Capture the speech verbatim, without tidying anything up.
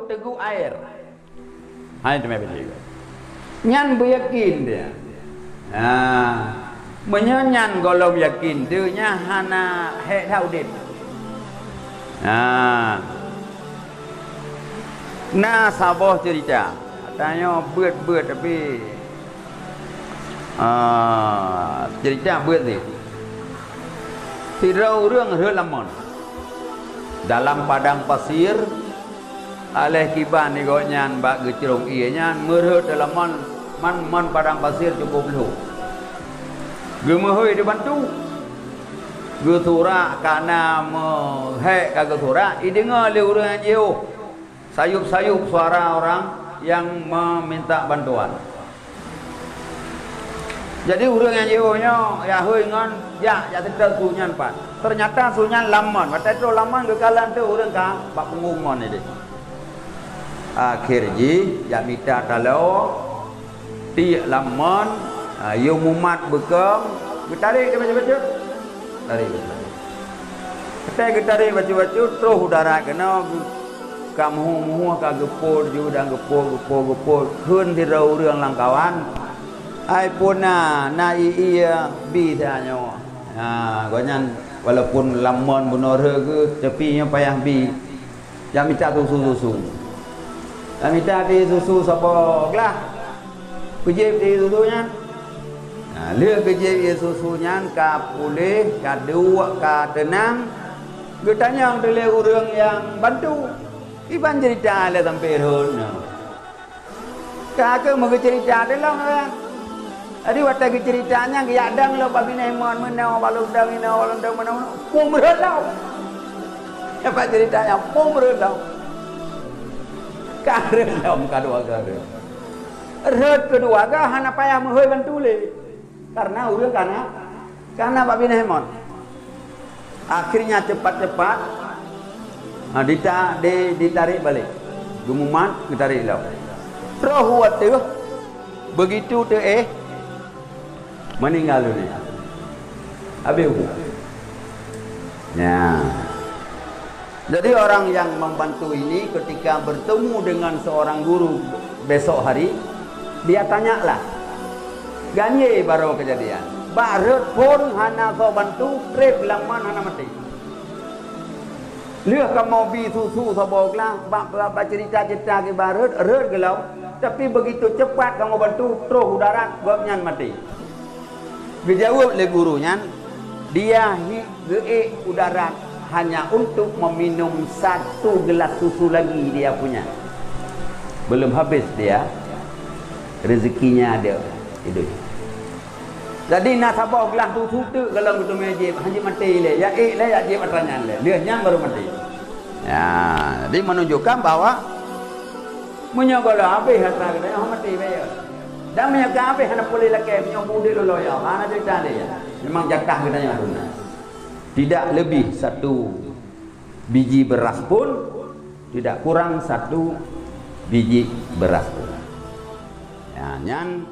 Teugok air. Hai teumé beujiku. Nyan beuyakin dia. Ha. Meunyoe nyan gohlom yakin teuh, nyan hana hék that udeb. Ha. Na saboh cerita. Tanyoe beuet-beuet tapi, ah, cerita beuet sih. Sidroe ureuëng rhot lamon dalam padang pasir. Aléh kiban di gobnyan bak geucrông ié nyan meurhot teulamon, man mon padang pasir cukup lhok. Geumeuhôi dibantu. Geusurak kana meuhék ka geusurak, ideungoe lé ureuëng nyang jiôh sayup-sayup suara orang nyang meminta bantuan. Jadi ureuëng nyang jiôh nyoe jak hôi ngon jak, jak seutôt su nyan pat. Teunyata su nyan lamon. Watée troh lamon geukalon teuh ureuëng ka bak punggong mon ideh. Akhé jih jak mita taloe, tiek lamon, ha, yue mumat beukong, geutarek teuh bacut-bacut. Tarek bacut-bacut. Watée geutarek bacut-bacut, troh u darat keunoe, geu-, ka meuhu-meuhu, ka geupot ju dan geupot, geupot, geupot. Kheun sidroe ureuëng lam kawan, "Hai puna, na ié bi tanyoe." Ha, gobnyan walaupun lamon bunoe rhot geuh, tapi nyoe payah bi. Jak mita susu-susu. Jak mita di susu saboh glah. Geujieb di susu nyan. Nah, lheueh geujieb di susu nyan ka puléh, ka duek, ka teunang. Geutanyong teulé ureuëng nyang bantu. Iban cerita lé sampoe rhot nyoe. Ka keuh meugeucerita teuh lom, ya. Jadi watée geucerita nyan, geujak dong lom bak binéh mon meunoe, bak lôn dong inoe, bak lôn dong meunoe, pum rhot lom. Nyan bak cerita nyan, pum rhot lom. Ka rhot lom, ka dua kali. Rhot keudua ka hana payah meuhôi bantu lé. Karena ureuëng kana, kana bak binéh mon. Akhirnya cepat-cepat, ha, dita-, di-, ditarik balik. Geumumat, geutarek lom. Troh u ateueh, begitu teuéh, meninggal dunia. Habis umur. Ya. Jadi orang yang membantu ini ketika bertemu dengan seorang guru besok hari, dia tanyalah, "Ganyée baroe keujadian. Bak rhot phon hana soe bantu, treb lamon hana maté. Lheueh kamoe bi susu saboh glah, bak, bak, bak cerita-cerita kiban rhot, rhot gohlom, tapi begitu cepat kamoe bantu, troh u darat, gobnyan maté." Geujaweueb lé guru nyan, "Dia hi-, geuék u darat hanya untuk meminum satu gelas susu lagi dia punya. Belum habis dia rezekinya dia hidup." Jadi na saboh glah susu teuk gohlom geuteumé jieb, hana jieb maté lé, ya ék lé, ya jieb atra nyan lé. Lheueh nyan baru maté. Ya, jadi menunjukkan bahwa meunyoe gohlom habéh atra geutanyoe, hana maté bayeue. Dan meunyoe ka habéh hana puléh lakée, meunyoe beudeuh loloe ya, hana cerita lé ya. Memang jatah geutanyoe duna. Tidak lebih satu biji beras pun, tidak kurang satu biji beras pun. Ya, nyan